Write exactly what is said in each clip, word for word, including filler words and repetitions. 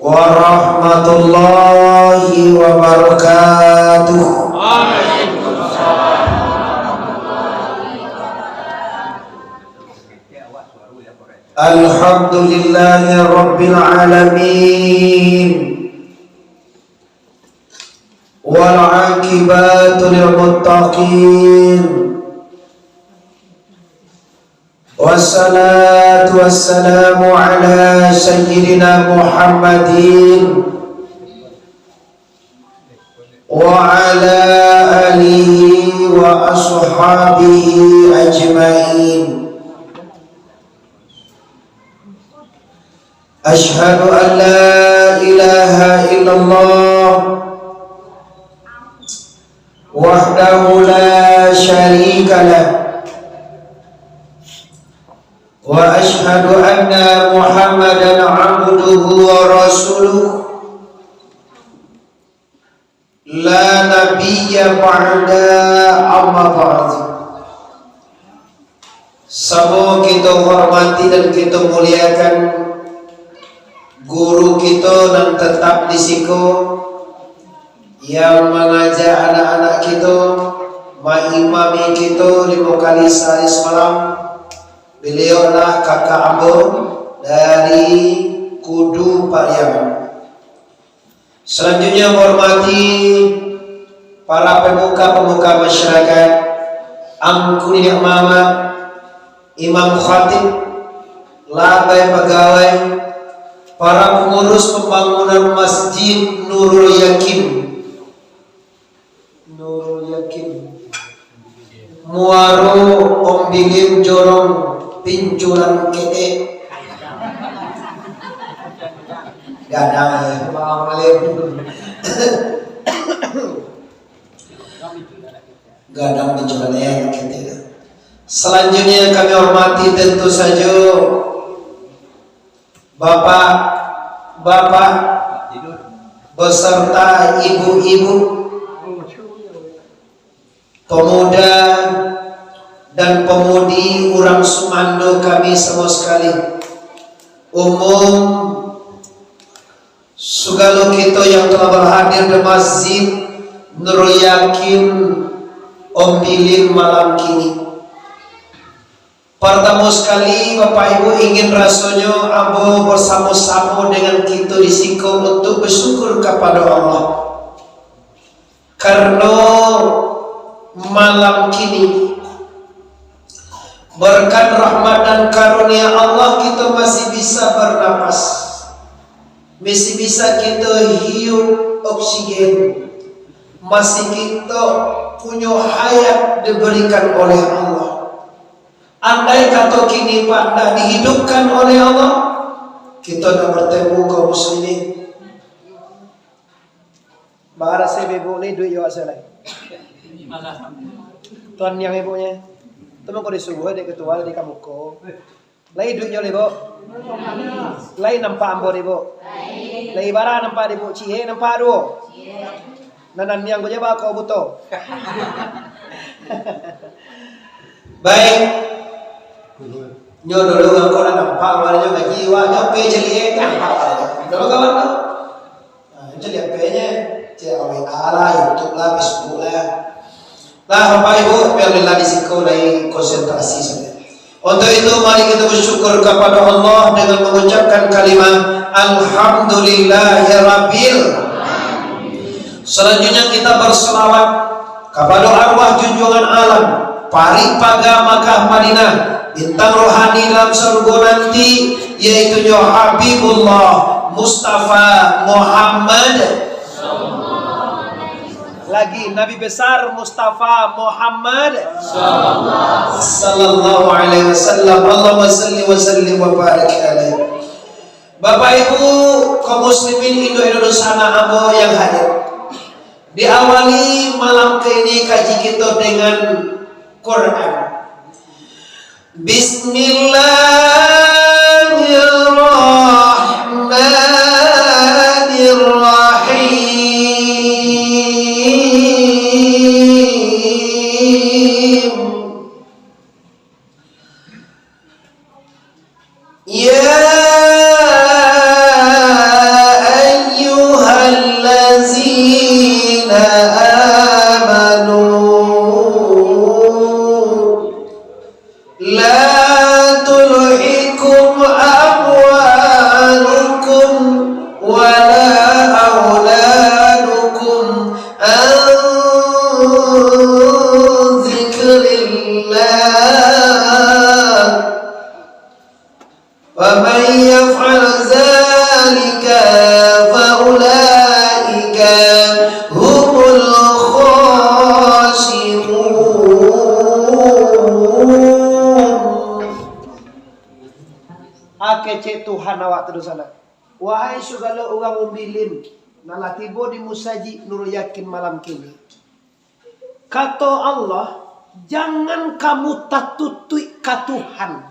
warahmatullahi wabarakatuh. Alhamdulillahi rabbil alamin. Wal aqibatu lil muttaqin. Wassalatu wassalamu ala sayyidina Muhammadin wa ala alihi wa ashabihi ajmain. Asyhadu an la ilaha illallah wahdahu la syarika lah. Wa asyhadu anna Muhammadan abduhu wa rasuluh. La nabiyya ba'da, amma ba'du. Samo kito hormati dan kito muliakan guru kito nan tatap di siko, yang mangaja anak-anak kito, maimami kito limo kali sahari samalam. Baliau lah kakak ambo dari Kudu Pariaman. Salanjuiknyo, menghormati para pemuka-pemuka masyarakat, angku niniak mamak, imam khatib, labai pagawai, para pangurus pambangunan Masjid Nurul Yakin. Nurul Yakin. Muaro Ombilin, Jorong Pincuran Ketek. Gadang, ya. Maaf, Malin. Gadang Pincuran Ketek. Salanjuiknyo kami hormati, tantu sajo, bapak-bapak beserta ibu-ibu, pemuda dan pemudi, urang sumando kami samo sakali, umum, sagalo kito yang telah berhadir di Masjid Nurul Yakin Ombilin malam kini. Partamo sakali, Bapak Ibu, ingin rasonyo ambo basamo-samo dengan kito di siko untuk basyukur kapado Allah. Karano malam kini, berkat rahmat dan karunia Allah, kito masih bisa bernapas, masih bisa kito hirup oksigen, masih kito punyo hayat diberikan oleh Allah. Andai kato kini, Pak, ndak dihidupkan oleh Allah, kito ndak bertemu kaum muslimin. Bara se ibu ni duit yo asa lai. Tuan yang ibu nya. Tu mangko disuruh dek ketua di kamuko. Lai duitnyo lai, Bu? Lai nampak ambo ni, Bu? Lai bara nampak di, Bu? Ciek nampak tu. Nan niang ko je bako buto. Baik. Nyo dulu ngangko lah nampak, awalnyo gaji, wah, nyo pe caliak, nampak lah. Dulu kawan tu. Nah, itu lihat pe-nya, cek W A lah, YouTube lah, Facebook lah. Lah, Bapak Ibu, biarlah di siko lai konsentrasi saja. Untuk itu, mari kita bersyukur kepada Allah dengan mengucapkan kalimat Alhamdulillahirabbil. Selanjutnya kita berselawat kepada arwah junjungan alam, parik paga Makkah Madinah, bintang rohani dalam sarugo nanti, yaitunyo Habibullah Mustafa Muhammad. Lagi, Nabi Besar Mustafa Muhammad. Sallallahu alaihi wasallam. Allahumma salli wa sallim wa barik alaihi. Bapak Ibu, kaum muslimin, induk-induk dunsanak ambo yang hadir. Diawali malam kini kaji kito dengan Quran. Bismillahirrahmanirrahim. يا ذكر الله ومن يفعل ذلك فأولئك هم الخاسرون. Kecek Tuhan awak tu di sana. Wahai sagalo urang umbilin, nan lah tibo di musajik Nurul Yakin malam kini. Kato Allah, jangan kamu tatutuik ka Tuhan.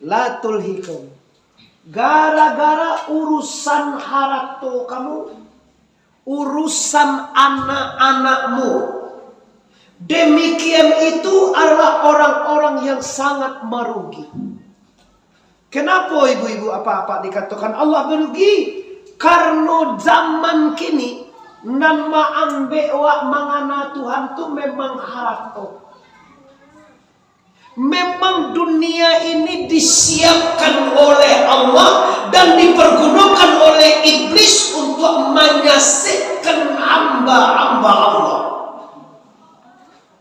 La tulhikum. Gara-gara urusan harato kamu, urusan anak-anakmu. Demikian itu adalah orang-orang yang sangat merugi. Kenapa ibu-ibu apak-apak dikatakan Allah merugi? Karena zaman kini, nan maambek wak mangana Tuhan tu memang harato. Memang dunia ini disiapkan oleh Allah dan dipergunakan oleh iblis untuk manyasekkan hamba-hamba Allah.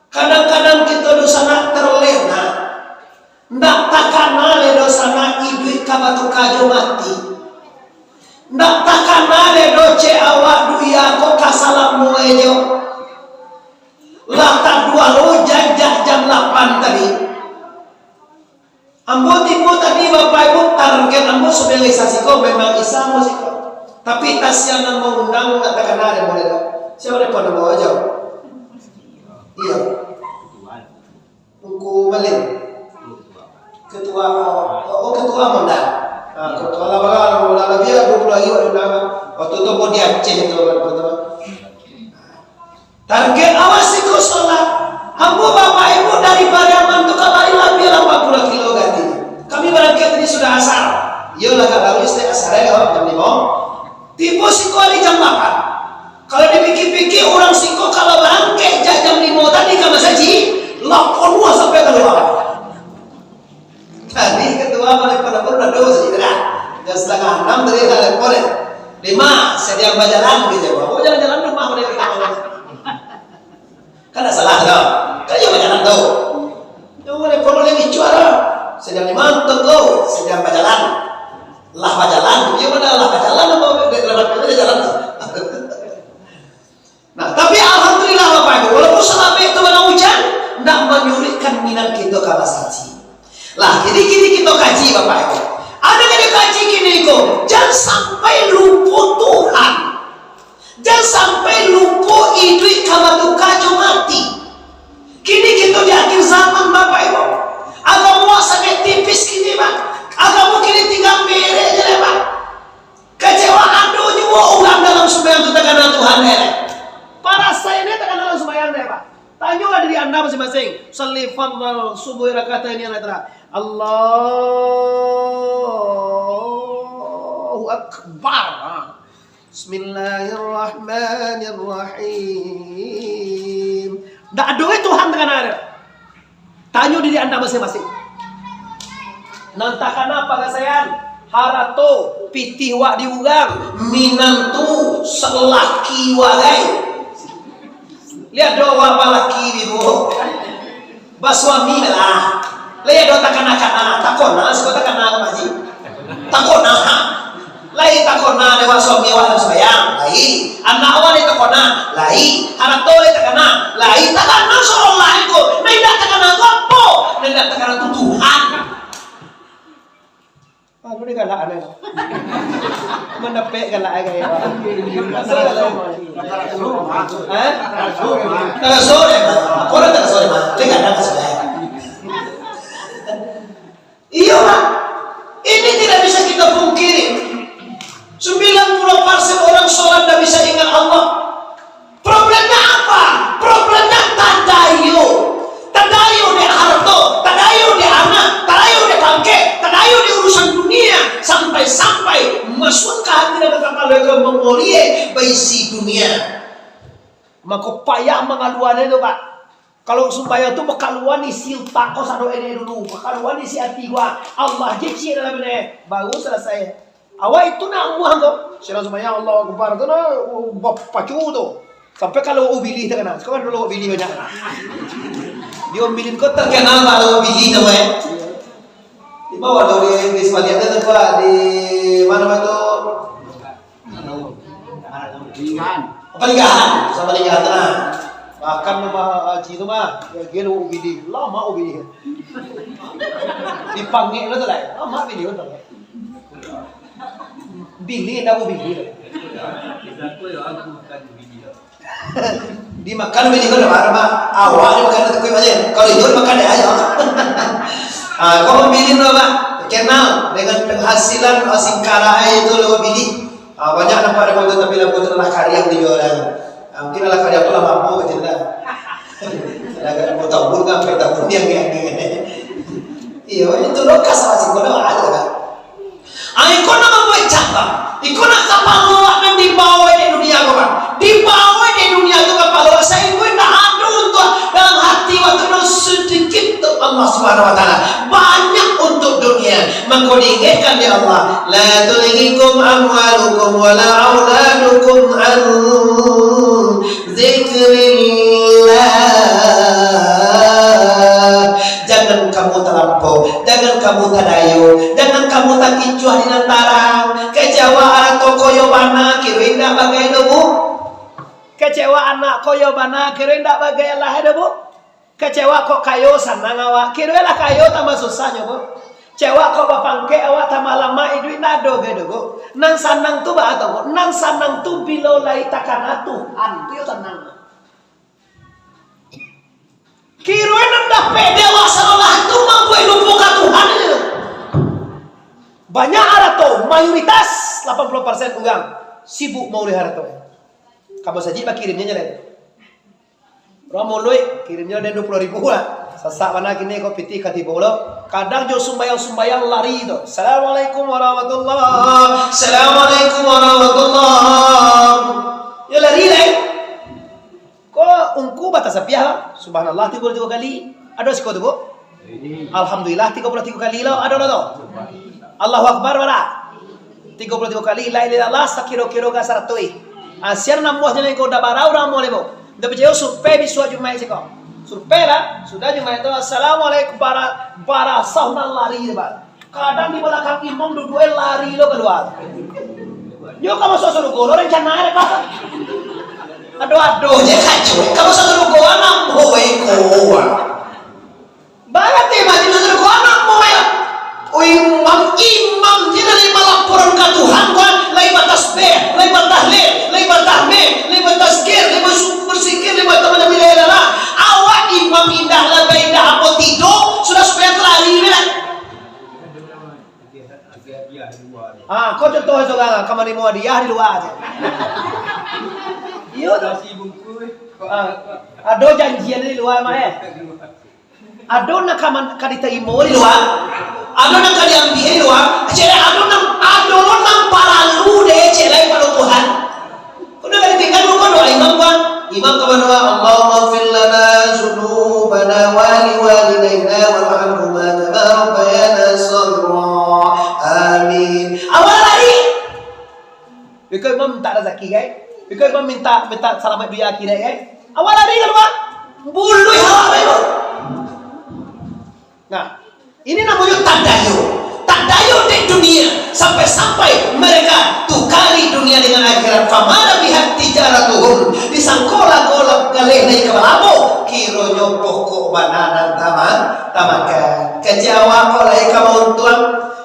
Kadang-kadang kito dosa nak terlena, ndak takana le dosa nak iduik ka batuka jo mati. Ndak takana le do cek awak dunia ko ka salamo ejo. Lah taduah lo jajak jam lapan tadi. Ambo tibo tadi, Bapak Ibu, target ambo sumbayang Isya siko, memang Isya ambo siko. Tapi tasian nan maundang ndak takana dek ambo doh. Sia dek ambo ajo? Iyo. Ungku Malin. Ketua, oh, ketua Monda. Ah, ketua lah, lah, lah, lah, lah, biar dua puluh hari awak diundang. Waktu tu ambo di Aceh tu, waktu tu. Target awak siko solat. Ambo Bapak Ibu dari Pariaman tu ka Balilang, biar lapan puluah kilo gati. Kami barangkek tadi sudah asar. Iyo lah, agak lalu istilah asar, ya, jam limo. Tibo siko di jam lapan. Kalau dipikir-pikir, urang siko kalau barangkek jak jam limo tadi ka masajik, lah ponuah sampai kalua. Tadi ketua balik pada pun dah dosa je dah. Jam setengah enam tadi dah telepon, eh. "Lima, sadian bajalan," gitu. Aku jalan-jalan rumah pada ketua. Kan dah salah tu. Kan dia bajalan tu. Dia boleh kalau lagi juara. Sadian lima, tunggu, sadian bajalan. Lah bajalan, dia mana lah bajalan apa dia lewat dia jalan tu. Nah, tapi alhamdulillah, Bapak Ibu, walaupun salama itu bana ujan, ndak manyurikkan minat kito ka masajik. Lah, jadi kini kito kaji, Bapak Ibu. Ado nan dikaji kini ko, jan sampai lupo Tuhan. Jan sampai lupo iduik ka batuka jo mati. Kini kito di akhir zaman, Bapak Ibu. Agamo sangaik tipis kini, Pak. Agamo kini tingga merek je, Pak. Kecewa ado juo urang dalam sumbayang tu takana Tuhan, eh. Parasai ne takana dalam sumbayang ne, Pak. Tanyolah diri anda masing-masing. Salli fardal subuh rakaat ini, anda kata, "Allahu Akbar." Ha. Bismillahirrahmanirrahim. Ndak ado, eh, Tuhan takana ado. Tanyo diri anda masing-masing. Nan takana parasaian, harato, pitih wak di urang, minantu, salaki wagai. Liek doh wak balaki, Ibu. Basuami lah. Lai ado takana-kana, takona, siko takana ka masajik. Takona. Lai takona dek wak suami awak dalam sumbayang? Lai. Anak awak lai takona? Lai. Harato lai takana? Lai. Takana solah iko. Nan indak takana tu apo? Nan indak takana tu Tuhan. Aduh, ni galak ado. Mandapek galak ai gaya. Hah? Takasuik, Mak. Kau dah takasuik, Mak. Dia galak takasuik. Iyo, Mak. Ini tidak bisa kita pungkiri. Sembilan puluh persen orang sholat tidak bisa ingat Allah. Problemnya apa? Problemnya tadayu. Tadayu dek harto, tadayu dek anak, tadayu dek pangkek, tadayu dek urusan dunia, sampai-sampai masuk ka hati dan ka kapalo ko mangkolie baisi dunia. Mako payah mangaluanyo tu, Pak. Kalau sumbayang tu bakaluan isi utak ko sado ene dulu, bakaluan isi ati gua. Allah je ciek dalam ene, baru salasai. Awak itu nak amuah tu. Silang sumbayang Allahu Akbar tu nah, bapacu tu. Sampai kalau ubilih terkenal. Sekarang dulu ubilih banyak. Di Ombilin ko terkenal kalau ubilih tu, eh. Di bawah tu di, di sebaliak tu, tu, di mana tu? Palinggahan, sama Palinggahan tu nah. Bahkan nama haji tu mah, ya, dia lu ubilih, lama ubilih. Dipangek lu tu lah, lama ubilih tu. Bilih, dah ubilih. Dimakan ubilih ko, dah, dah, awak ni makan tu kuih aja. Kalau hidup makan dia aja. Ah, kau Ombilin tu, Pak, terkenal dengan penghasilan, ah, singkarak itu lewat bilih. Ah, banyak nampak ada foto tapi lampu tu lah kariang di orang. Ah, mungkin lah kariang tu lah mampu macam tu lah. Dah agak lima tahun kan, sampai tahun yang ni. Iyo, itu lo kasar sih, kau dah ada lah. Ah, iko nak mambuek cabang. Iko nak kapalo awak nan dibawa di dunia ko, Pak. Dibawa di dunia tu kapalo awak, sainggo indak ado untuak dalam hati waktu tu sedikit tu Allah Subhanahu Wa Taala. Banyak untuk dunia. Mako diingatkan di Allah, "La tulhikum amwalukum wala auladukum an zikrillah." Jangan kamu talampau, jangan kamu tadayo, jangan kamu takicuah di nan tarang. Kecewa arato koyo bana, kiro indak bagai doh, Bu. Kecewa anak koyo bana, kiro indak bagai alah doh, Bu. Kecewa kok kayo sanang awak, kiro lah kayo tambah susahnyo, Bu. Kecewa kok bapangkek awak tambah lamak, iduik indak ado gai doh, Bu. Nan sanang tu baa tu, Bu? Nan sanang tu bilo lai takana Tuhan, tu yo sanang. Kiro nan dapek dewasa Allah tu mambuek lupo ka Tuhan. Banyak arato, mayoritas, lapan puluah persen urang sibuk maulih arato. Ka masajik bakirimnyo je lai. Urang muluik, kirimnyo den dua puluh ribu lah. Sasak bana kini ko pitih ka tibo lo. Kadang jo sumbayang-sumbayang lari tu. "Assalamualaikum warahmatullah. Assalamualaikum warahmatullah." Yo lari lai. Ko ungku batasapiah, Subhanallah tigo puluah tigo kali. Ado siko tu, Bu? Alhamdulillah tigo puluah tigo kali lo, ado lo tu? Allahu Akbar bara? Tigo puluah tigo kali, la ilaha illallah sakiro-kiro ka saratuih. Ah, sian nambuah jalan ko dah bara urang amuah lai, Bu. Ndak picayo, survei bisuak Jumaik siko. Survei lah, sudah Jumaik tu, "Assalamualaikum," bara, bara sah nan lari, Pak. Kadang di balakang imam duduak, eh, lari lo kalua. Yo ka masuak sarugo lo rencana e, Pak. Ado-ado je kaco, ka masuak sarugo, anam ho eko. Barati mati masuak sarugo, anam ho eko. Oh, imam, imam je dari malaporan ka Tuhan, Tuhan, lai batasbih, lai batahlil, lai batahmid, lai batazkir, lai basu-, basikir, lai bataman, lai bataman. Awak imam indak lah, indak apo tido, sudah sumbayang lari, lah. Ah, ko contoh surang ka manarimo hadiah di lua se. Iyo tu. Ah, ado janjian di lua mah, eh. Ado nan ka man-, ka ditarimo di lua. Ado nan ka diambiak di lua. Cek, ado nan, ado lo nan paralu dek cek lai pado Tuhan. Udah dari tinggal lupa doa imam, Bang. Imam ka badoa, "Allahumma ighfir lana dzunubana wa li walidaina warhamhuma kama rabbayana shaghira." Amin. Awak lari. Biko imam minta razaki, kan? Biko imam minta, minta salamaik dunia akhirat, kan? Awak lari kalua. Buluih awak, Bang. Nah, ini namonyo tadayo. Tadayo dek dunia, sampai-sampai mereka tukari dunia dengan akhirat. Fama rabihat tijaratuhum. Disangko lago la-, galeh lai ka balabo, kironyo pokok bana nan tama-, tamakan. Kecewa kok lai ka mauntuang,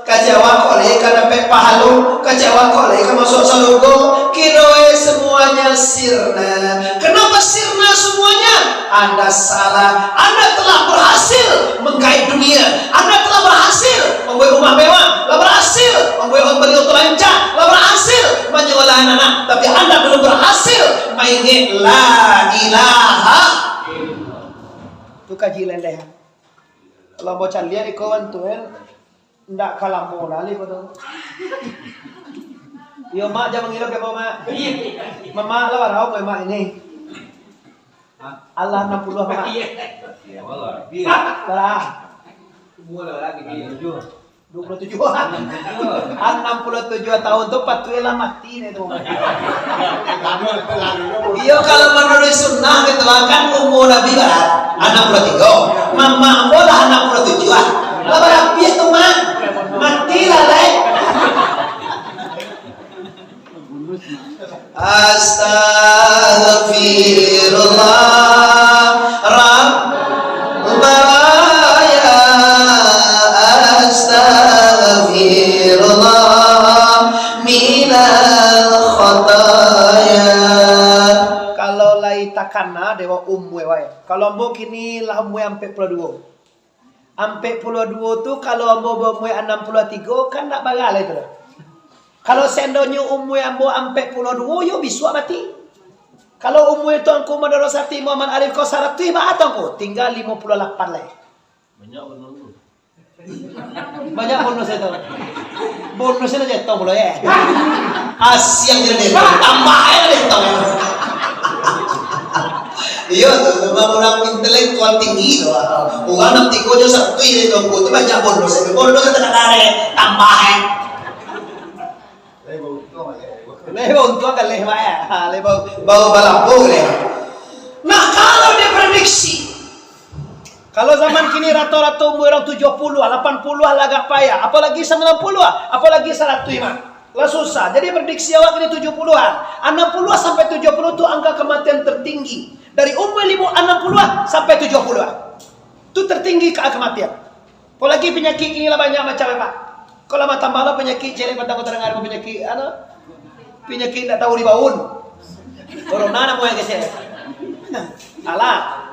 kecewa kok lai ka dapek pahalo, kecewa kok lai ka masuak sarugo. Kiro e semuanya sirna. Kenapa sirna semuanya? Anda salah. Anda telah berhasil menggait dunia. Anda telah berhasil membuat rumah mewah. Telah berhasil membuat membeli oto rancak. Telah berhasil menyekolah anak-anak. Tapi anda belum berhasil maingat la ilaha. Tu kaji lendeh. Kalau bocah lihat iko kan tu kan. Ndak ka lamo lai ko tu. Yo, Mak, jan mangilo ka bawah, Mak. Mamak lah barau ko, Mak, ini. Alah, anam puluah, Mak. Iyo, Allah. Lah. Umur lah, lagi dia. Dua puluh tujuh. Anam puluh tujuh tahun tu patuik lah mati deh tu. Iyo, kalau manuruik sunnah gitu kan, umur Nabi bara? Anam puluh tigo. Mamak ambo lah anam puluh tujuh ah. Lah barabiah tu, Mak. Mati lah, lai. Astaghfirullah, Rabbaya, astaghfirullah, minal khataya. Kalau lai takana dewa umue wae. Kalau ambo kini lah umue ampek puluah duo. Ampek puluah duo tu, kalau ambo baumua anam puluah tigo, kan ndak bara lai tu doh. Kalau seandonyo umua ambo ampek puluah duo, yo bisuak mati. Kalau umua Tuanku Madrasah Tinggi Muhammad Arif ko saratuih baa Tuanku, tingga limo puluah lapan lai. Banyak bonus tu. Banyak bonus itu. Bonusnyo dietong pulo, yo. Asiang jadi dietong, tambah aja dietong. Iyo tu, memang urang intelektual tinggi tu. Urang nan tigo jo satu ini tu, tu banyak bonus. Bonus tu tengah tarik, tambah, eh. Lebih untung kan leh, Mak, ya? Ha, leh bau, bau balapo leh. Nah, kalau diprediksi, kalau zaman kini rato-rato umur urang tujuah puluah, lapan puluah lah agak payah, apalagi sambilan puluah, apalagi saratuih, Mak. Lah susah. Jadi prediksi awak kini tujuah puluahan. Anam puluah sampai tujuah puluah tu angka kematian tertinggi. Dari umur limo, anam puluah sampai tujuah puluah. Tu tertinggi ka-, kematian. Apolagi panyakik kini lah banyak macam, Pak. Kalau lah tambah lo panyakik, celek patang kota danga, panyakik, anu, panyakik ndak tahu dibaun. Corona namo yang kesel. Alah.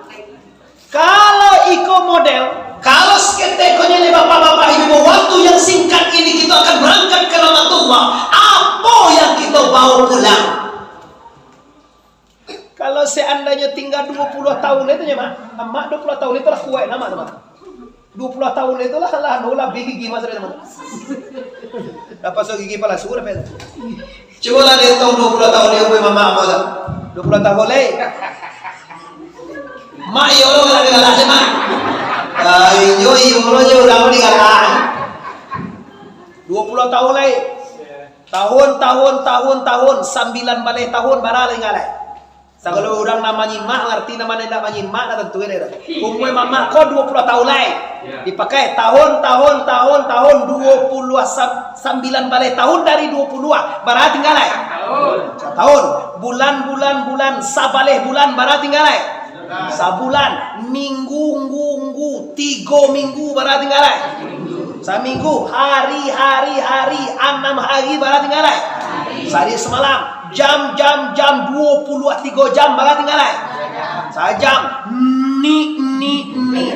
Kalau iko model, kalau saketek ko nyo leh bapak-bapak ibu, waktu yang singkat ini kita akan berangkat ke rahmatullah, apo yang kita bawa pulang? Kalau seandainyo tingga duo puluah tahun lai tu nyo, Mak. Amak duo puluah tahun lai tu lah kuaik nyo, Mak, tu, Mak. Duo puluah tahun lai tu lah, lah, anu, lah, gigi masa tu, Mak. Dapat so gigi palasu, dapat. Cubolah dietong duo puluah tahun lai, umua mamak ambo tu. Duo puluah tahun lai. Mak, iyo lo galak-galak se, Mak. Ah, iyo, iyo lo je, urang lo digalak. Duo puluah tahun lai. Tahun, tahun, tahun, tahun, sambilan baleh tahun, bara lah tingga lai. Sagalo urang nan manyimak, ngarti, nan indak manyimak, lah tantu lai. Umua mamak ko duo puluah tahun lai. Dipakai tahun, tahun, tahun, tahun, duo puluah sam-, sambilan baleh tahun dari duo puluah. Bara tingga lai? Satahun. Bulan, bulan, bulan, sabaleh bulan, bara tingga lai? Sabulan. Minggu, nggu, nggu, tigo minggu, bara tingga lai? Saminggu. Hari, hari, hari, anam hari, bara tingga lai? Sahari samalam. Jam, jam, jam, duo puluah tigo jam, bara tingga lai? Sajam. Ni, ni, ni.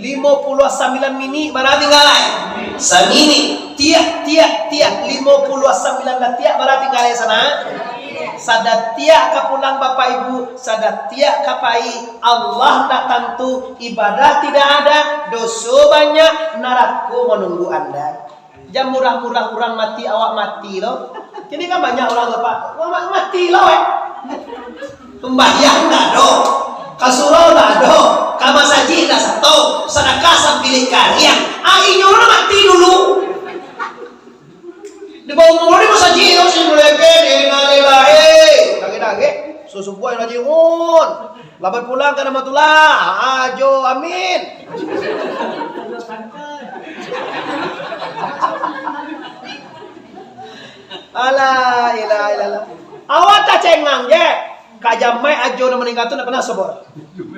Limo puluah sambilan minik, bara tingga lai? Saminik. Tiak, tiak, tiak, limo puluah sambilan datiak, bara tingga lai sanak? Sadatiak ka pulang, Bapak Ibu, sadatiak ka pai, Allah ndak tantu, ibadah tidak ada, doso banyak, narako manunggu Anda. Jan murah-murah urang mati, awak mati lo. Kini kan banyak urang tu, Pak. Awak ma-, mati lo, eh. Sumbayang ndak ado. Ka surau ndak ado. Ka masajik ndak sato. Sadakah sampilik kariang. Ah, inyo lah mati dulu. Di bawah umur di masajik tu, sini mereka, innalillahi. Dagek-dagek. Susubuah rajiun. Laban pulang ka Rahmatullah. Ajo, amin. Alah, ilah, ilah, ilah. Awak tacengang je. Ka jamaik ajo nan maningga tu ndak pernah sobor.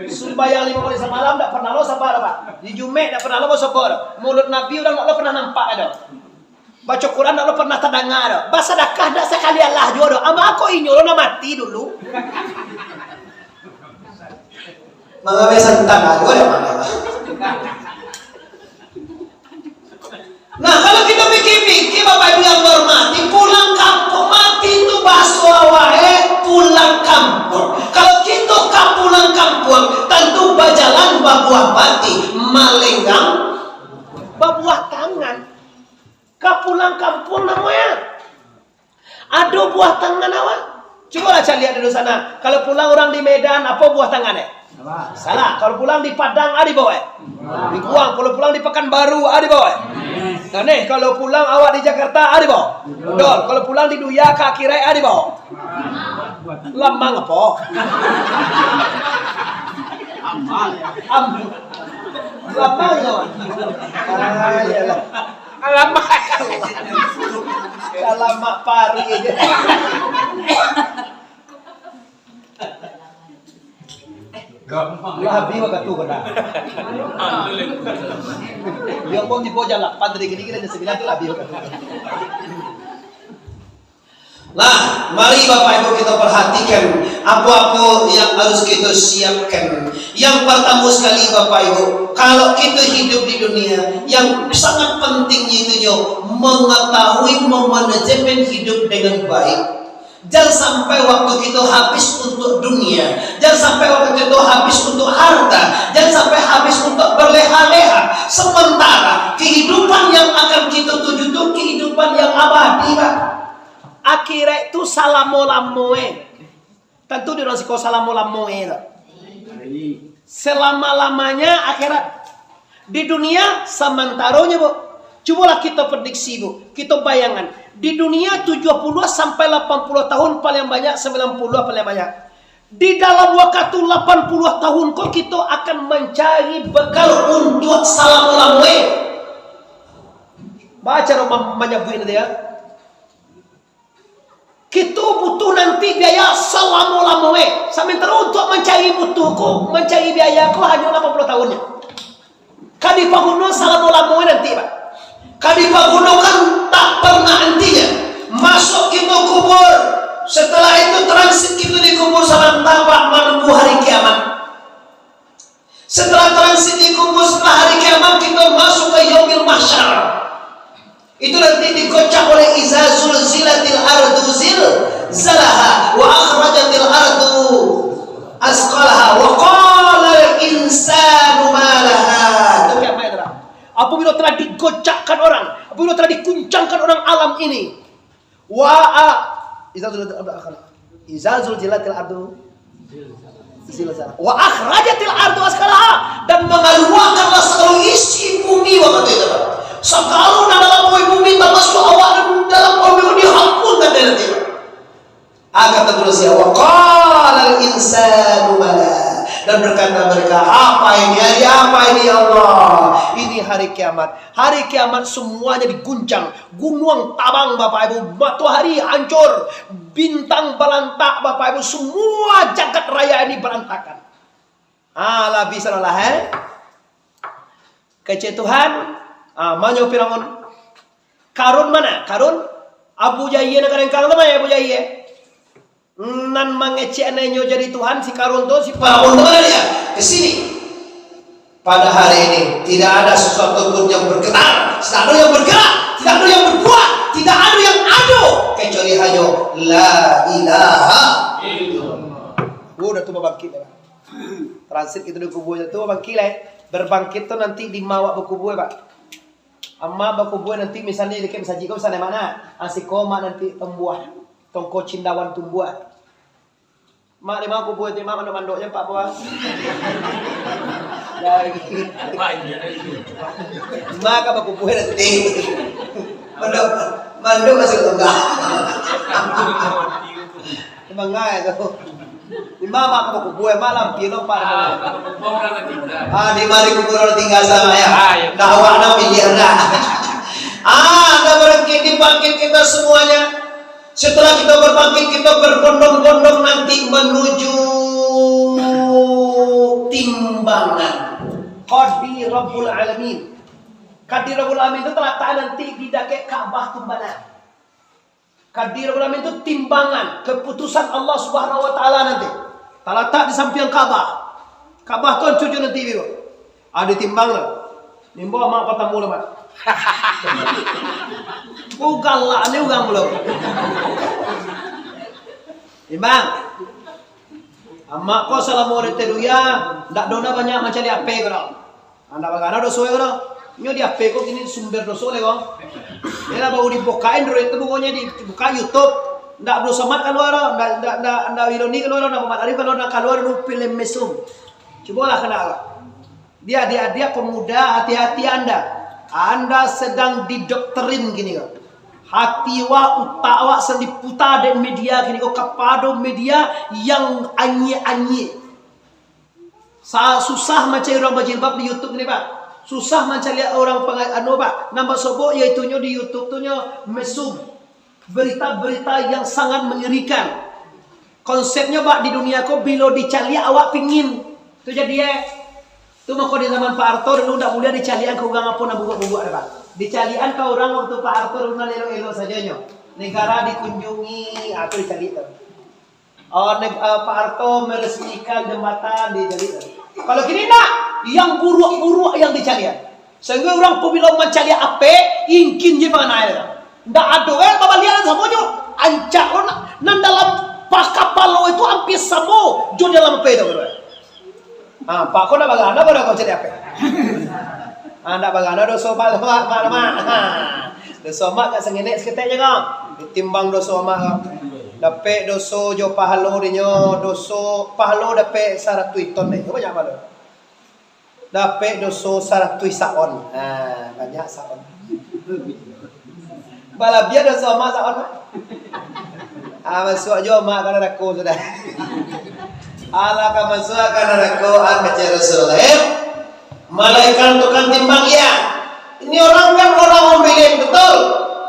Sumbayang limo kali samalam ndak pernah lo sabar, Pak. Di Jumaik ndak pernah lo sobor. Maulud Nabi urang ndak lo pernah nampak ado. Baco Quran ndak lo pernah tadanga do. Basadakah ndak sakali alah juo do. Amak ko inyo lo nan mati dulu. Mangawai santan ajo dek mangawai. Nah, kalau kita pikir-pikir, Bapak Ibu yang terhormati, pulang kampung mati itu bahaso awak, eh, pulang kampung. Kalau kita ka pulang kampung, tantu bajalan babuah pati, malenggang babuah tangan. Ka pulang kampung namonyo. Ado buah tangan awak? Cubolah caliak dulu sana. Kalau pulang urang di Medan, apo buah tangan, eh? Salah. Kalau pulang di Padang, ado bao, eh? Di Guang. Kalau pulang di Pekanbaru, ado bao, eh? Nah, nih, kalau pulang awak di Jakarta, ado bao? Dol. Kalau pulang di dunia ka akhirat, ado bao? Lamang apo? Am-, lamang yo. Ah, iyolah. Alamak. Alamak pari. Lah, habih wakatu ko dah. Yo, pun tibo jam lapan tadi, kini kira jam sambilan tu lah habih wakatu. Lah, mari Bapak Ibu kita perhatikan apa-apa yang harus kita siapkan. Yang pertama sekali, Bapak Ibu, kalau kita hidup di dunia, yang sangat pentingnya itu nyo mengetahui memanajemen hidup dengan baik. Jangan sampai waktu kita habis untuk dunia. Jangan sampai waktu kita habis untuk harta. Jangan sampai habis untuk berleha-leha. Sementara kehidupan yang akan kita tuju tu kehidupan yang abadi, Pak. Akhirat tu salamo-lamo, eh. Tantu di urang siko salamo-lamo, eh, tu. Selama-lamanya akhirat. Di dunia, samantaronyo, Bu. Cubolah kito prediksi, Bu. Kito bayangan. Di dunia, tujuah puluah sampai lapan puluah tahun, paling banyak sambilan puluah paling banyak. Di dalam wakatu lapan puluah tahun ko, kito akan mancari bekal untuak salamo-lamo, eh. Baco ma-, manyabuik nanti, ya. Kito butuh nanti biaya salamo-lamo, eh. Samantaro untuak mancari butuh ko, mancari biaya ko hanyo lapan puluah tahun nyo. Ka dipaguno salamo-lamo nanti, Pak. Ka dipagunokan tak pernah antinyo. Masuk kito kubur, setelah itu transit kito di kubur samantaro, Pak, manunggu hari kiamat. Setelah transit di kubur, setelah hari kiamat, kita masuk ke yaumil mahsyar. Itu nanti dikocak oleh iza zulzilatil ardu zilzalaha wa akhrajatil ardu asqalaha wa qalal insanu ma laha. Itu kiamat itu lah. Apabila telah digocakkan orang, apabila telah diguncangkan orang alam ini, Wa a-, iza zulzilatil ardu, iza zulzilatil ardu zilzalaha. Wa akhrajatil ardu asqalaha. Dan mangaluakanlah sagalo isi bumi wakatu itu, Pak. Sagalo nan dalam bumi, termasuk awak nan dalam bumi, dihampunkan dari nanti, Pak. Akan tertulis ya, wa qalal insanu bala. Dan berkata mereka, "Apa ini? Hari apa ini, ya Allah?" Ini hari kiamat. Hari kiamat semuanya diguncang. Gunuang tabang, Bapak Ibu, matohari hancur, bintang balantak, Bapak Ibu, semua jagat raya ini berantakan. Ah, lah bisa lah, eh. Kecek Tuhan, ah, manyo Firaun. Karun mana? Karun? Abu Jahia nan karengkang tu mah, Abu Jahia. Nan mangecek anaknyo jadi Tuhan, si Karun tu, si Firaun tu, mana dia? Ke sini. Pada hari ini, tidak ada sesuatu pun yang bergetar, tidak ada yang bergerak, tidak ada yang berbuat, tidak ada yang ado, kecuali hanyo la ilaha illallah. Oh, dah tu babangkik dah. Transit kito di kubur tu babangkik lah, eh. Berbangkit tu nanti di ma awak bakubur, Pak. Amak bakubur nanti misalnyo di masajik ko, misalnyo mak nah. Ah, siko mak nanti tambuah. Tongko cindawan tumbuah. Mak, di ma kubua ti, Mak, mandok-mandoknyo, Pak, puas. Mak ka bakubua nanti. Mandok, mandok masuk surga. Emang ngai tu. Di ma Mak ka bakubua, Mak, lampir lo, Pak. Ah, di ma dikubua urang tingga samo, yo. Ah, iyo. Dah awak nak miliar dah. Ah, dah barangkek dibangkit kita semuanya. Setelah kita berbangkit, kita berbondong-bondong nanti menuju timbangan. Qadi Rabbul Alamin. Qadi Rabbul Alamin tu talatak nanti di dakek Ka'bah tu bana. Qadi Rabbul Alamin tu timbangan, keputusan Allah Subhanahu wa Taala nanti. Talatak di sampiang Ka'bah. Ka'bah tu ancu jo nanti, Ibu. Ah, ditimbang lah. Nimbo amak patamu lah, Mak. Oh, galak ni urang pulo. Timbang. Amak ko salamo di dunia, ndak dona banyak mancari H P ko doh. Ndak bagana doso ko doh. Nyo di H P ko kini sumber doso le ko. Dia lah baru dibukain dulu itu bukunyo dibuka YouTube. Ndak Abdul Somad kalua doh, ndak, ndak, ndak, ndak Wiloni kalua doh, ndak Muhammad Arif kalua, ndak kalua dulu film mesum. Cubolah kena lah. Dia adik-adik pemuda, hati-hati anda. Anda sedang didoktrin gini kan. Hati awak, utak awak sedang diputa dek media gini kok, kapado media yang anyik-anyik. Sa-, susah mancari urang bajilbab di YouTube ni, Pak. Susah mancari urang panga-, anu, Pak. Nambah sobok, yaitunyo di YouTube tu nyo mesum. Berita-berita yang sangat mengerikan. Konsepnyo, Pak, di dunia ko, bilo dicaliak awak pingin. Tu jadi, eh. Tu mako di zaman Pak Harto dulu ndak buliah dicaliakan ka urang apo nan buruak-buruak, Pak. Dicaliakan ka urang waktu Pak Harto dulu nan elok-elok sajo nyo. Negara dikunjungi, ah, tu dicaliak tu. Oh, neg-, eh, Pak Harto meresmikan jembatan di, jadi, kalau kini ndak, yang buruak-buruak yang dicaliak. Sehingga urang pabilo mancaliak apek, ingkin je panganai tu. Ndak ado, eh, babaliak samo jo. Ancak lo nak, nan dalam pa-, kapalo itu ampia samo jo dalam apek tu. Ha, Pak, ko ndak bagana pado kau caliak apek. Ha, ndak bagana doso Mak, Mak, Mak, Mak. Ha. Doso Mak ka sangenek saketek je kau. Ditimbang doso Mak kau. Dapek doso jo pahalo dinyo, doso pahalo dapek saratuih ton deh. Banyak pahalo. Dapek doso saratuih saon. Ha, banyak saon. Balabiah doso Mak saon, Mak. Ah, masuak juo Mak ka narako sudah. Alah ka masuak ka narako, ah, kecek Rasulullah, eh. Malaikat tukang timbang, iya. Ini orang kan orang wong bilin, betul.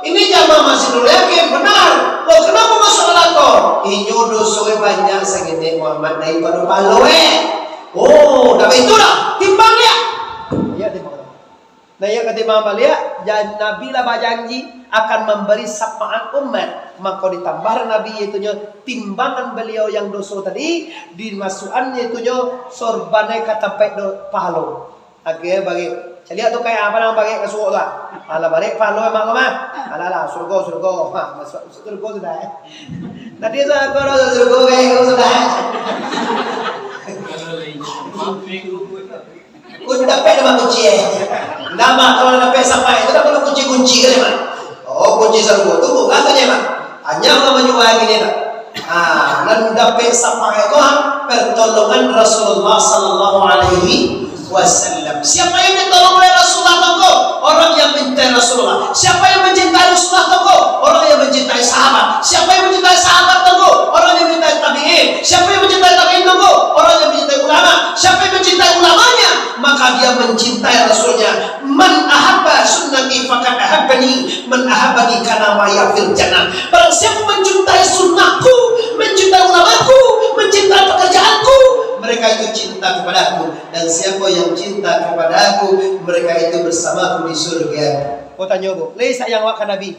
Ini jamaah Masjidul Yakin, benar. Loh, kenapa masuk neraka? Inyo doso banyak sangenek Muhammad daripado pahalo, eh. Oh, tapi itulah, timbang dia. Iya, timbang. Nah, iyo katimbang baliak, jan-, Nabi lah bajanji akan mambari syafaat umat. Mako ditambah Nabi, yaitunyo timbangan baliau yang doso tadi, dimasuakan yaitunyo sorbanai ka tampek do-, pahalo. Akhirnyo barek. Caliak tu kayak apa nang barek ka suok tu, ah? Alah, barek pahalo emang ko mah. Alah, alah, surgo, surgo. Ha, masuak surgo sudah, eh. Tadi surgo, surgo kayak ko sudah, eh. Kun dapek dek mak kunci, eh. Ndak, mak, kalau dapek sampai tu dak perlu kunci-kunci kan, mak? Oh, kunci sarugo tu bukan saja, mak. Hanya Allah manyuruh gini, mak. Ah, nan dapek sampai tu, ah, pertolongan Rasulullah sallallahu alaihi wasallam. Siapa yang ditolong oleh Rasulullah tu? Orang yang mencintai Rasulullah. Siapa yang mencintai Rasulullah tu? Orang yang mencintai sahabat. Siapa yang mencintai sahabat tu? Orang yang mencintai tabi'in. Siapa yang mencintai tabi'in tu? Orang yang mencintai ulama. Siapa yang mencintai ulamanya, maka dia mencintai Rasulnya. "Man ahabba sunnati faqad ahabbani, man ahabbani kana ma'iyya fil jannah." Barang siapa mencintai sunnahku, mencintai ulamaku, mencintai pekerjaanku, mereka itu cinta kepadaku. Dan siapa yang cinta kepadaku, mereka itu bersamaku di surga. Ko tanyo, Bu, lai sayang awak ka Nabi?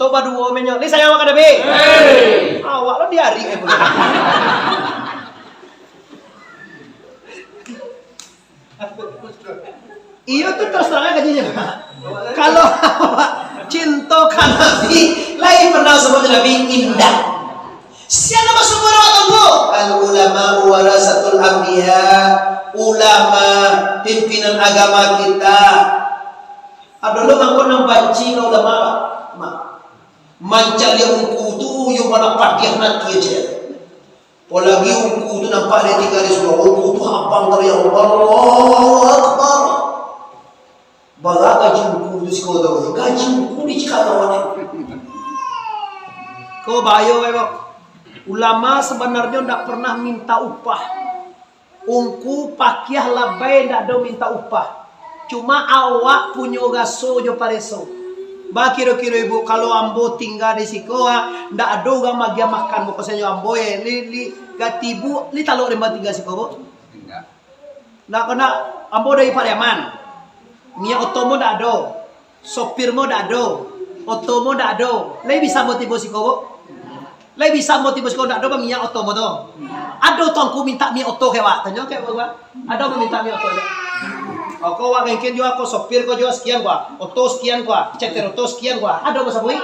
Tok baduo menyo, lai sayang awak ka Nabi? Awak lo diari, eh, Bu. Iyo tu terus terang aja je, Pak. Kalau awak cinto ka Nabi, lai pernah sebut Nabi indak. Siapa sumber awak tu? Al ulama warasatul anbiya. Ulama, pimpinan agama kita. Ado lo mangko nan banci ka ulama, Pak. Mak. Mancaliak ungku tu, yo bana padiah mati aja. Apolagi ungku tu nampak dia tinggal di surau. Ungku tu abang tadi, Allahu Akbar. Bara gaji ungku tu siko tu. Gaji ungku di Cikarang ni. Ko bayo, eh, kok. Ulama sebenarnyo ndak pernah minta upah. Ungku pakiah labai ndak ado minta upah. Cuma awak punyo raso jo pareso. Bakiro-kiro ibu, kalau ambo tingga di siko, ah, ndak ado urang magiah makan, bukan sajo ambo, eh, li, li, gatibu, li talok rimba tingga siko, Bu? Ndak, ndak, ambo dari Pariaman. Minyak oto mo ndak ado. Sopir mo ndak ado, oto mo ndak ado. Lai bisa mo tibo siko, Bu? Lai bisa mo tibo siko, ndak ado ba minyak oto mo tu? Ado tuangku minta minyak oto ka awak, tanyo ka awak. Ado mo minta minyak oto, ndak? Oh, ko awak ngangkin jua, ko sopir ko jua sakian ko, oto sakian ko, ceter oto sakian ko. Ado mo sabui?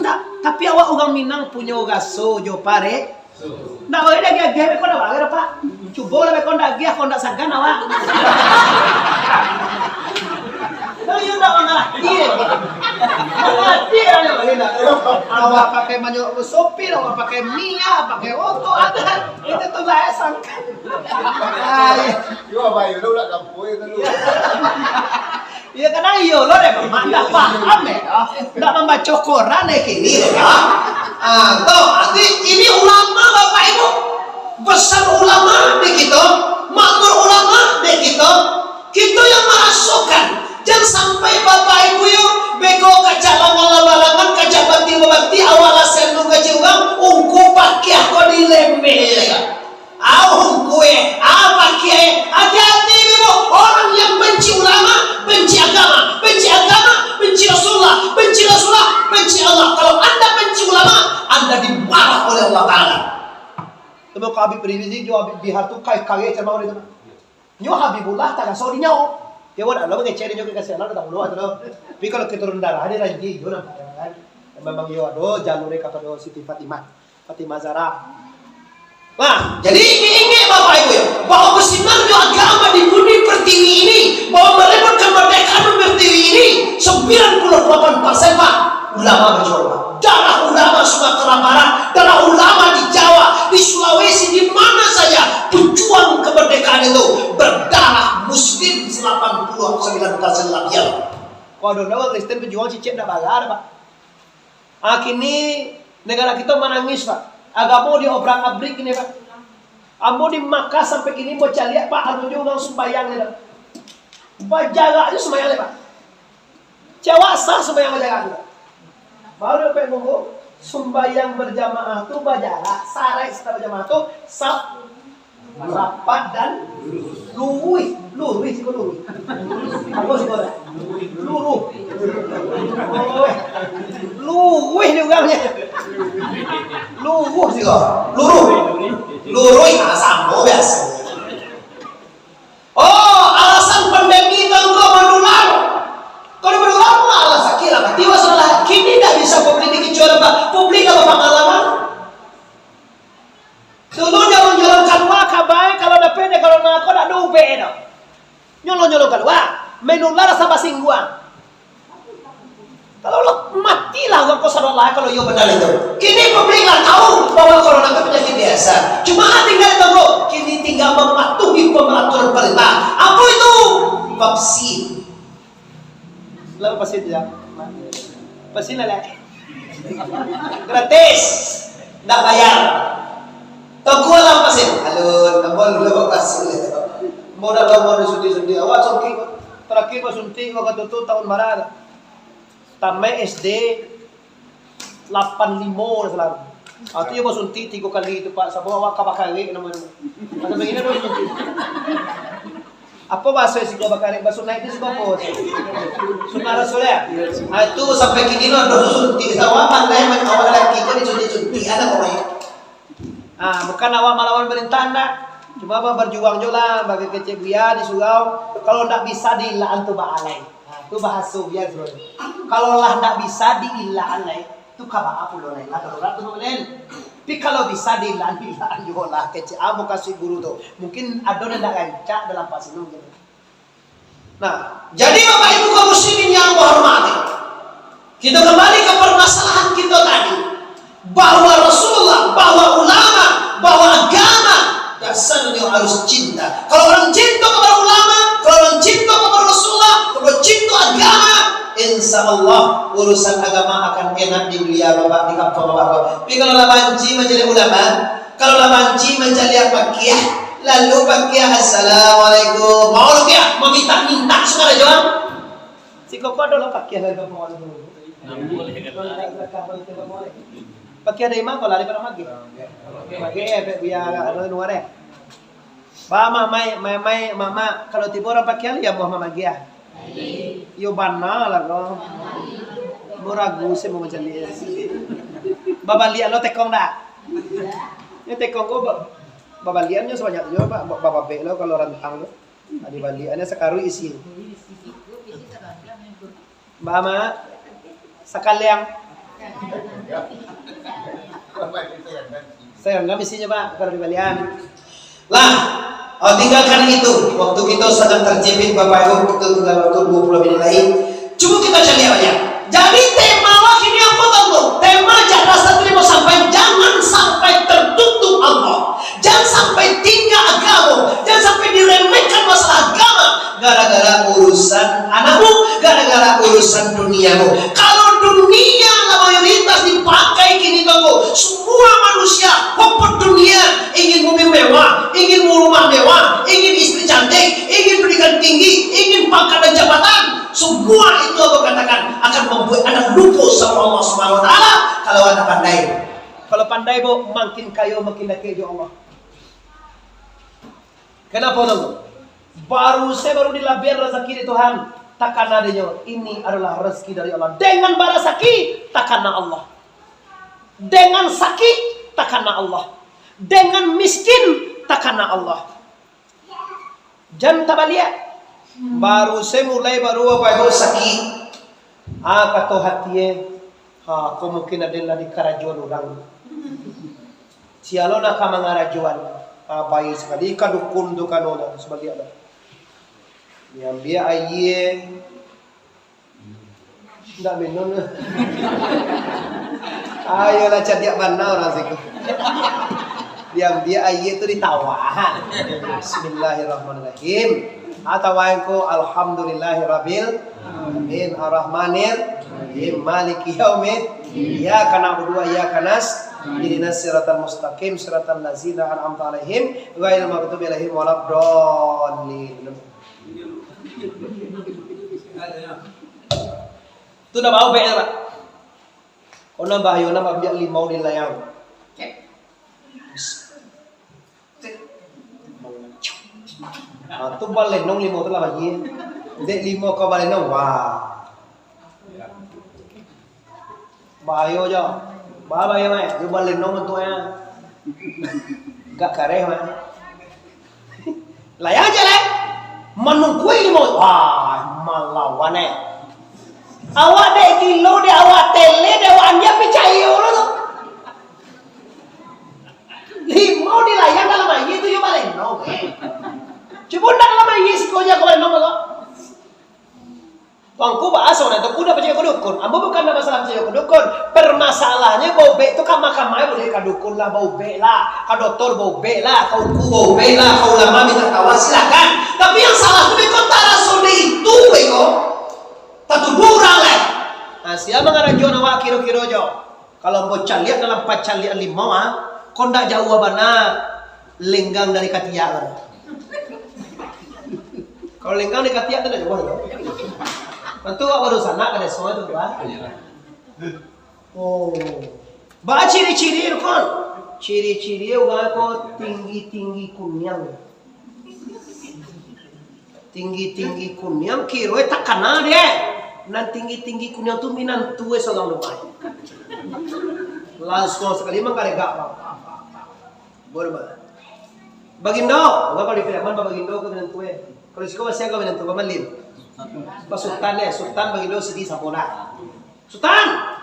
Ndak. Tapi awak urang Minang punyo raso jo pare-, Ndak boleh diagiah-agiah, beko ndak boleh, Pak. Cubo lah, beko ndak agiah, kok ndak sagan awak. Nah, iyo ndak mangarati. Mangarati lah, ndak boleh ndak. Awak pakai banyak sopir, awak pakai minyak, pakai oto, ada. Itu tu lah, eh, Ai. Yo, abai, udah, udah kampuang itu dulu. Iyo, kadang iyo lo deh, Mak. Ndak paham, eh. Ndak mambaco koran, eh, kini, eh. Ah, toh, arti ini ulama, Bapak Ibu. Pesan ulama di kito, makmur ulama di kito. Kito yang marasokan. Jan sampai Bapak Ibu yo, beko kacak babalangan, kacak bati babati, awak lah sendu kacik urang, ungku pakiah ko dilemeh, ya. Au kue, apa kiai? Hati-hati, Ibu. Orang yang benci ulama, benci agama, benci agama, benci Rasulullah, benci Rasulullah, benci Allah. Kalau anda benci ulama, anda dimarah oleh Allah Ta'ala. Temu ka Habib Rizik jo Habib Bihar tu kai-kai ceramah itu. Nyo Habibullah taraso di nyo. Dia buat Allah mengecek di nyo, kasih Allah, tak perlu tu. Tapi kalau keturunan darah, dia lagi, yo nampak, kan? Memang yo ado jalur dia kapado Siti Fatimah. Fatimah Zahra. Nah, jadi ingin Bapak Ibu ya, bahwa bersinarnya agama di bumi pertiwi ini, bahwa merebut kemerdekaan bumi pertiwi ini, sembilan puluh delapan persen, Pak, ulama berjuang, Pak. Darah ulama Sumatera Barat, darah ulama di Jawa, di Sulawesi, di mana saja, pejuang kemerdekaan itu berdarah muslim delapan puluh sembilan persen lebih. Kalau ada orang Kristen pejuang cicit ndak bagar, Pak. Ah, kini negara kito manangih, Pak. Agamo diobrak-abrik kini, Pak. Ambo di Makkah sampai kini ambo caliak, Pak, anu jo urang sumbayang ni, Pak. Bajarak jo sumbayang ni, Pak. Cawak sah sumbayang bajarak tu, Pak. Baru dapat buku, sumbayang berjamaah tu bajarak, sarai serta berjamaah tu saf rapat dan luruih. Luruih, siko luruih. Apa siko dah? Luruh. Oh, luruih ni urangnyo. Luruh siko. Luruh. Luruih, ah, samo biaso. Oh, alasan pandemi tu angkau manular. Kalau manular, mah alasan kira mati masalah. Kini dah bisa publik dikecuali, Pak. Publik dah berpengalaman. Dulu nyolong-nyolong kalua ka bae, kalau dapek dek kalau nako dak do ubek dah. Nyolong-nyolong kalua, menular rasa basingguang. Kalau lo matilah urang ko sadolah kalau iyo benar itu. Kini publik lah tahu bahwa corona itu penyakit biasa. Cuma lah tinggal tunggu. Kini tinggal mematuhi peraturan pemerintah. Apa itu? Vaksin. Lalu vaksin ya. Vaksin lah, leh. Gratis. Ndak bayar. Tunggu lah vaksin. Alun, tambah dulu vaksin. Mau dah lama disuntik-suntik. Awak suntik. Terakhir basuntik waktu tu tahun bara. Tamaik S D lapan limo dah salah. Ah, tu yo basuntik tigo kali tu, Pak. Sabab awak ka bakarek namonyo. Asa bagini dah basuntik. Apa bahaso siko bakarek? Basuntik tu siko apa? Sunnah Rasul ya? Ah, tu sampai kini lo dah basuntik. Awak pandai, awak laki ko disuntik-suntik. Ada pokoknyo. Ah, bukan awak malawan pamarintahan, ndak. Cuma abang bajuang jo lah, bagi kecek Buya di surau. Kalau ndak bisa diilaan tu baalai. Ah, tu bahaso Buya tu. Kalau lah ndak bisa diilaan lai, tu ka baa pulo lai lah, darurat tu, Bang. Tapi kalau bisa diilaan, diilaan juo lah. Kecek ambo kasih guru tu. Mungkin ado nan ndak rancak dalam pasino mungkin. Nah, jadi Bapak Ibu kaum muslimin yang ambo hormati, kita kembali ke permasalahan kita tadi, bahwa Rasulullah, bahwa ulama, bahwa agama, dasarnya harus cinta. Kalau orang cinta kepada ulama, kalau orang cinta kepada Rasulullah, kalau orang cinta agama, insya Allah urusan agama akan enak di dunia Bapak, di kampung Bapak. Tapi kalau lah banci mancaliak ulama, kalau lah banci mancaliak pakiah, lalu pakiah, "Assalamualaikum." Mau lu kiah, maminta-minta sukarajo. Si koko ado lah pakiah dari kampung orang dulu. Pakiah dari ma ko lah, dari Padang Mageh. Mageh, eh, pek Buya, ado luar, eh. Ba, Mak, Mai, Mai, Mai, Mak, Mak, kalau tibo urang pakiah, ya, Muhammad Mageh, ah. Iyo bana lah ko. Ambo ragu se mau macam ni. Babaliak lo tekong dak? Ni tekong ko ba-, babaliak nyo sabanyak tu juo, Pak. Ba-, bababek lo kalau rantang tu. Nah, dibaliak, ado sakaruik isi. Ba, Mak, sakaliang. Sayang kan isinyo, Pak, kalau dibalian. Lah, oh, tinggalkan itu. Waktu kita sedang terjepit, Bapak Ibu, kita tinggal waktu dua puluh menit lagi. Cuba kita cari apa ya. Jadi tema wak ini apa, tahu? Tema jak rasa terima sampai, jangan sampai tertutup Allah. Jangan sampai tingga agamo, jangan sampai diremehkan masalah agama gara-gara urusan anakmu, gara-gara urusan duniamu. Kalau dunia lah mayoritas dipakai kini tu, semua manusia hopot dunia, ingin mobil mewah, ingin rumah mewah, ingin istri cantik, ingin pendidikan tinggi, ingin pangkat dan jabatan, semua itu aku katakan akan membuat anda lupa sama Allah Subhanahu Wa Taala kalau anda pandai. Kalau pandai, bu, makin kayo, makin dakek jo Allah. Kenapa tu? Baru se baru dilabiahan rasaki dek Tuhan, takana dinyo, ini adalah rasaki dari Allah. Dengan barasaki, takana Allah. Dengan sakik, takana Allah. Dengan miskin, takana Allah. Jan tabaliak. Baru se mulai baru babago sakik. Ah, kato hati e, ha, ko mungkin aden lah dikarajoan urang. Sia lo nan ka mangarajoan. Ha, baiak sakali ka dukun tu kanonyo, sabaliak lah. Diambiak aia, indak minum. Ayolah, cadiak bana urang siko. Diambiak aia tu ditawahan. Bismillahirrahmanirrahim. Atawa engko, "Alhamdulillahirabbil alamin, arrahmanir rahim, maliki yaumid, iyyaka na'budu wa iyyaka nasta'in, ihdinas siratal mustaqim, siratal ladzina an'amta 'alaihim, ghairil maghdubi 'alaihim waladdallin." Tu ndak baubek, Pak. Kona bahayo, ndak babiak limau di layang. Ah, tu balenong limau tu lah bagi. Dek limau ka balenong, wah. Bahayo jo. Bahayo, eh. Yo balenong bentuknyo. Gak kareh, mah. Layang je, lai. Manungkui limau. Wah, malawan, eh. Awak dek gilo, dek awak tele, dek awak andia, picayo lo tu. Limau dilayang dalam aia tu, yo balenong, eh. Cubo ndak dalam aia siko je, kok balenong kok. Tuangku bahaso nah, tu kuda pacaya ka dukun. Ambo bukan nak masalah pacaya ka dukun. Permasalahnyo baubek tu kama-kama buliah ka dukun lah, baubek lah, ka doktor baubek lah, ka uku baubek lah, ka ulama minta tawa, silakan. Tapi yang salah tu beko taraso dek itu beko. Tatuduah urang lah. Nah, sia mangarajoan awak kiro-kiro jo. Kalau ambo caliak dalam pacaliakan limau, ah, ko ndak jauah bana lenggang dari katiak, kan. Kalau lenggang dari katiak tu ndak jauah, yo. Tantu awak baru sanak ka deso tu, kan. Oh. Ba ciri-ciri tu, kan. Ciri-ciri urang ko tinggi-tinggi kuniang. Tinggi-tinggi kuniang, kiro e takana deh. Nan tinggi-tinggi kuniang tu minantu e saurang rumah. Langsung sakali manggalegak, bang. Boleh, bang. Bagindo, urang kalau di Piaman, Bagindo ka minantu e. Kalau siko masih agak minantu, Paman Lin. Pak Sultan e, Sultan Bagindo sigi sapo lah. Sultan!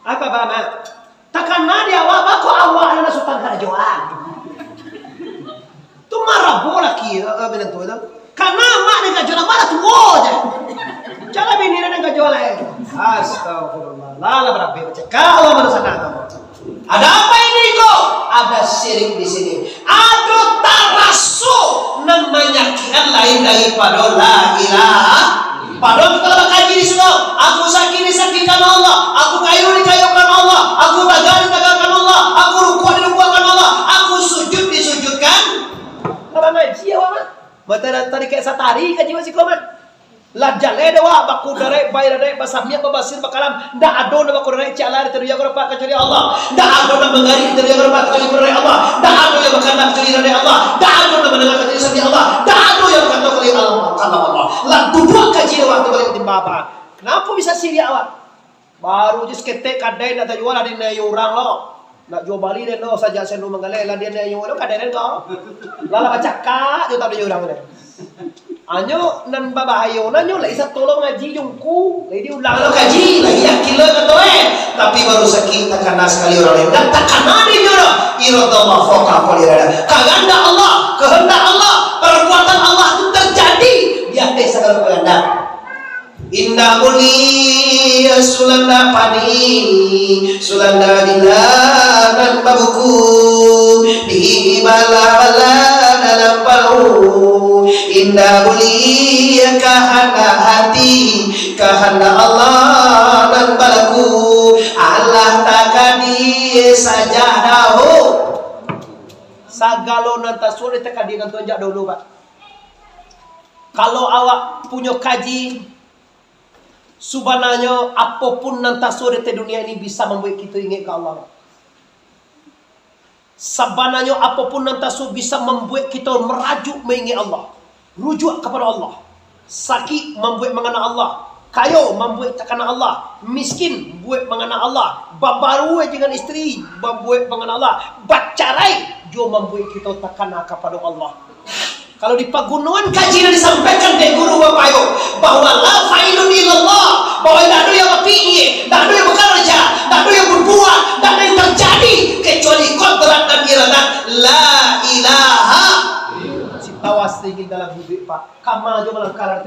Apa, Bama? Takana di awak, bako awak nan Sultan karajoan. Tu marabo laki, eh, eh, minantu tu. Kana amak nan karajoan, amak lah tuo je. Jan bini nan karajoan lai. Astagfirullah. Lah, lah, barabe bacakak, Allah baru sadar tu. Ada apa ini ko? Ada syirik di sini. Ado taraso nan manyakikan lain daripado la ilaha. Padahal kita lah bakaji di surau. Aku sakit disakitkan Allah. Aku kayo dikayokan Allah. Aku tagak ditagakkan Allah. Aku rukuak dirukukkan Allah. Aku sujud disujudkan. Lah bangaji awak mah. Mata dan tadi kayak satari kaji awak siko mah. Lah jaleh dek awak, bakudaraik, bairadaik, basamiak, babasir, bakalam. Ndak ado nan bakudaraik cak lah di dunia ko dapek kecuali Allah. Ndak ado nan mangarik di dunia ko dapek kecuali kudaraik Allah. Ndak ado yang bakandak kecuali iradai Allah. Ndak ado nan mandanga kecuali sabda Allah. Ndak ado yang bakato kecuali Allah, kalam Allah. Lah duduak kaji dek awak tu baliak batimba apa? Kenapa bisa siriak awak? Baru je saketek kadai nak tajual, lah diniayo urang lo. Nak jual bali den lo, sajak Senu Manggaleh, lah diniayo lo kadai den ko. Lah, lah bacakak jo tadi urang den. Anyo nan babahayo, nanyo lai sato lo mangaji jo ngku, lai diulang lo kaji, lai yakin lo kato e. Tapi baru sakik takana sakali urang lain. Dan takana dinyo lo. Iradallah fauqa kulli irada. Kahandak Allah, kehendak Allah, perbuatan Allah tu terjadi di ateh sagalo kahandak. Indak buliah Sulanda pani, Sulanda bila nan babuku, di bala Indak buliah kahandak hati, kahandak Allah nan balaku. Alah takadie sajak dahulu. Sagalo nan tasuo ditakadiakan Tuhan jak dahulu, Pak. Kalau awak punyo kaji, sabananyo apo pun nan tasuo di ateh dunia ini bisa mambuek kito ingek ka Allah. Sabananyo apo pun nan tasuo bisa mambuek kito marajuk maingek Allah. Rujuak kapado Allah. Sakik mambuek mangana Allah. Kayo mambuek takana Allah. Miskin buek mangana Allah. Babarua dengan isteri mambuek mangana Allah. Bacarai juo mambuek kito takana kapado Allah. Kalau di pagunoan kaji nan disampaikan dek guru bapak ibu, bahwa la fa'ilun illallah, bahwa indak ado yang bapikie, indak ado yang bakaraja, indak ado yang babuek, indak ado yang tarjadi, kecuali kodrat dan iradat la ilaha. Sitawas ingin dalam hiduik, Pak. Kama jo malangkah lah,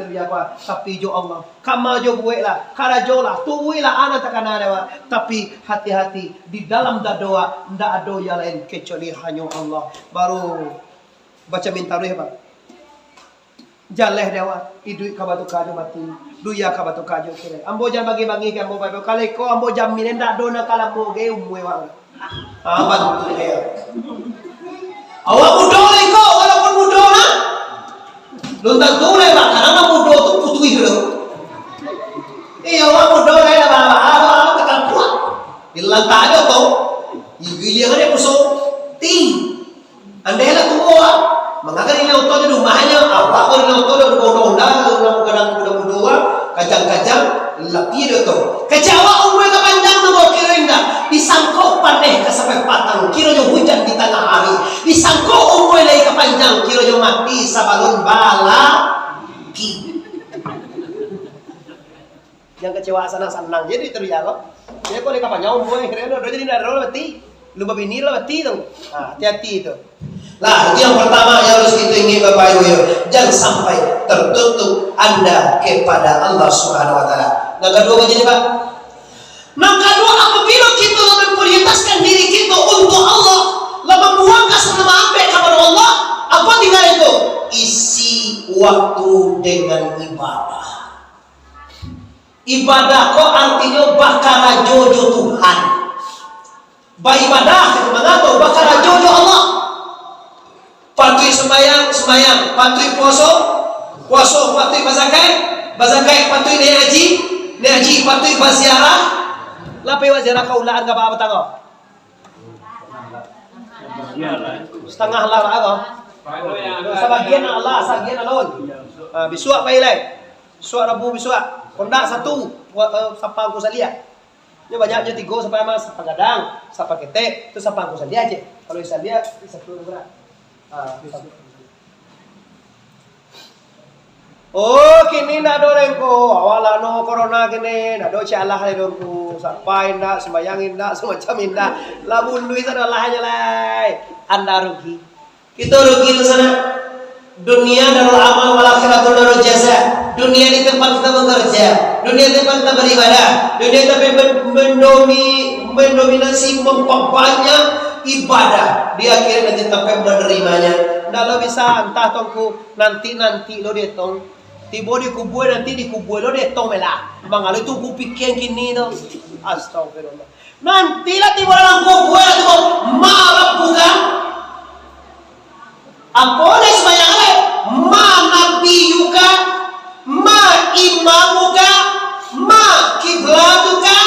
tapi jo Allah. Kama jo bueklah, karajolah, tubuiklah, anak takana dewa. Tapi hati-hati, di dalam dado, ndak ado yang lain kecuali hanyo Allah. Baru Baco minta duit, Bang. Jaleh dek awak, iduik ka batuka jo mati, dunia ka batuka jo akhirat. Ambo jan bagi-bagi ka ambo, Bang. Kalau iko ambo jamin, ndak ado nan ka lamo gai umua awak. Ah, bantu dia. Awak mudo lah iko, walaupun mudo lah. Belum tantu lah, Bang. Kadang mudo tu putuih dulu. Eh, awak mudo lah, dah baa-baa, awak takal kuat. Di lantai aja tu. Giliran dia musuh. Ting. Andai lah tuo, ah. Mangakali nyo oto di rumah nyo, awak ko nyo oto di rumah undang-undang, kalau namo kadang mudo-mudo, ah, kajang-kajang, lapih dio tu. Kecek awak umua ka panjang tu, kiro indak. Disangko paneh ka sampai patang, kiro nyo hujan di tangah hari. Disangko umua lai ka panjang, kiro nyo mati sabalun balaki. Jan kecewa, sanang-sanang je duit tu, yo, ko. Jadi, ko dek kapanyau, boy, keren, udah jadi naro lah, mati. Lu babini lah, mati tu. Ah, hati-hati tu. Lah, itu yang pertama yang harus kita ingin, Bapak Ibu, yo. Jangan sampai tertutup anda kepada Allah Subhanahu wa Ta'ala. Yang kedua, apa jadi, Pak? Yang kedua, apabila kita lah memprioritaskan diri kita untuk Allah, lah mambuang kasar mampir kepada Allah, apa tinggal itu? Isi waktu dengan ibadah. Ibadah ko artinyo bakarajo jo Tuhan. Baibadah, mangato bakarajo jo Allah. Patuik sumbayang, sumbayang. Patuik puaso, puaso. Patuik bazakat, bazakat. Patuik naiak haji, naiak haji. Patuik baziarah. Lah pai baziarah ka ulaan ka baa batangah? Satangah lah, baa ko? Sabagian alah, sabagian alun. Ah, bisuak pai lai. Bisuak Rabu bisuak. Kondak satu, wa-, eh, sapa Angku Saliah. Nyo banyak, nyo tigo sapa mah, sapa gadang, sapa ketek, tu sapa Angku Saliah je. Kalau Saliah, satu urang. Ah, satu. Oh, kini ndak ado lai ko. Awak lah no corona kini, ndak ado cek alah lai doh ko. Sapa indak, sumbayang indak, samacam indak. Lah buluih tu ado alahnyo lai. Anda rugi. Kito rugi tu sanak. Dunia darul amal, wal akhiratu darul jaza. Dunia ni tempat kita bekerja. Dunia tempat kita beribadah. Dunia tempat men-, mendomi-, mendominasi, memperbanyak ibadah. Di akhirat nanti tempat menerimanya. Ndak lo bisa, antah tongku. Nanti-nanti lo dietong. Tibo di kubua nanti di kubua lo dietong bela. Mangalo itu kupikian kini tu. Astagfirullah. Nanti lah tibo dalam kubua lah tibo. Ma rabbuka. Apo lai sumbayang lai? Ma nabiyuka. Ma imamuka. Ma kiblatuka.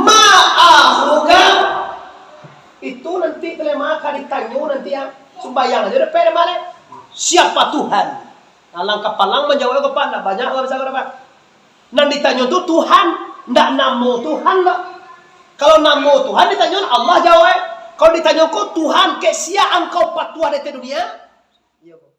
Ma akhuka. Itu nanti kelemahan akan ditanyo nanti ya. Sumbayang aja udah pede malik. Siapa Tuhan? Alang kapalang manjawab ko, Pak, ndak banyak urang bisa ko, Pak. Nan ditanyo tu Tuhan, ndak namo Tuhan, Pak. Kalau namo Tuhan ditanyo, Allah jawab. Kalau ditanyo ko Tuhan, kek sia angkau patuah di ateh dunia? Iyo, Pak.